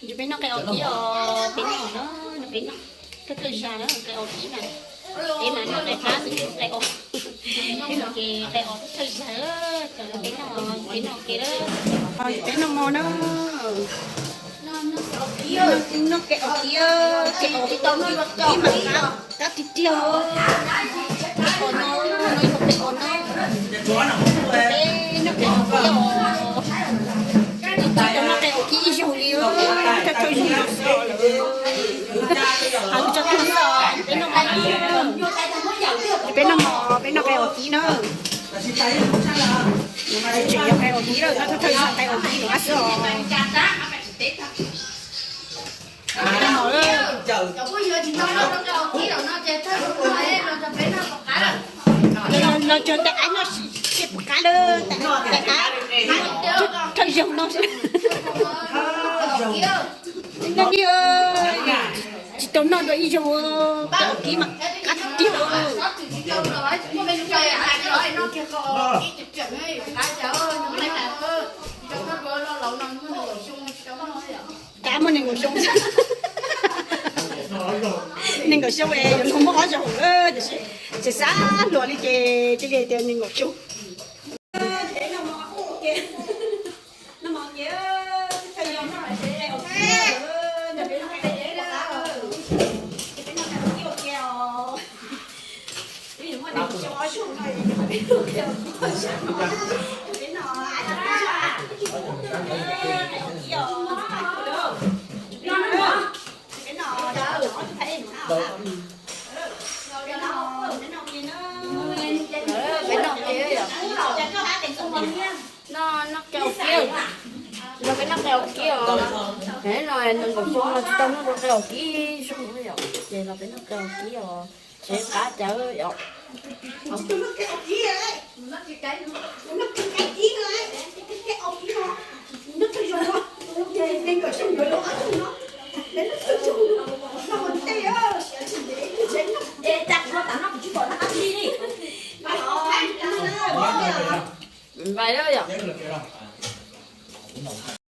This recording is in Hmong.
Peb noj qe os kib os, peb noj, peb noj thawj thawj zaug na, qe os kib na. Peb mas noj qe qab xwb, qe os, peb noj qe os thawj zaug, peb noj, peb noj ke, peb noj mov na. Noj qe os kib, qe os kib mas qab tiag tiag. Qe os no, no yog qe os no. Peb noj qe os kib os. Tsis tau noj qe os kib ib zaug li, thawj thawj zaug no xwb lawm. Peb noj mov, peb noj mov, peb noj qe os kib na. Tseem yog qe os kib lawm, noj thawj thawj zaug qe os kib no xwb os. Los tsuag tais ab noj tsis pom qab lawm, tais ab thawj zaug no. Tsis tau noj dua ib zaug, qe os kib mas qab tiag. Qab muaj nees nkaum xyoo. Nees nkaum xyoo es yuav luag muaj ob zaug lawm, tiam sis tsis xav hluas li ces cia li hais tias nees nkaum xyoo. Peb noj qe os kib, los peb noj qe os kib os. Peb no nees nkaum xyoo no tsis tau noj dua qe os kib xwb yom, ces los peb noj qe os kib os, tseem qab cawv yom.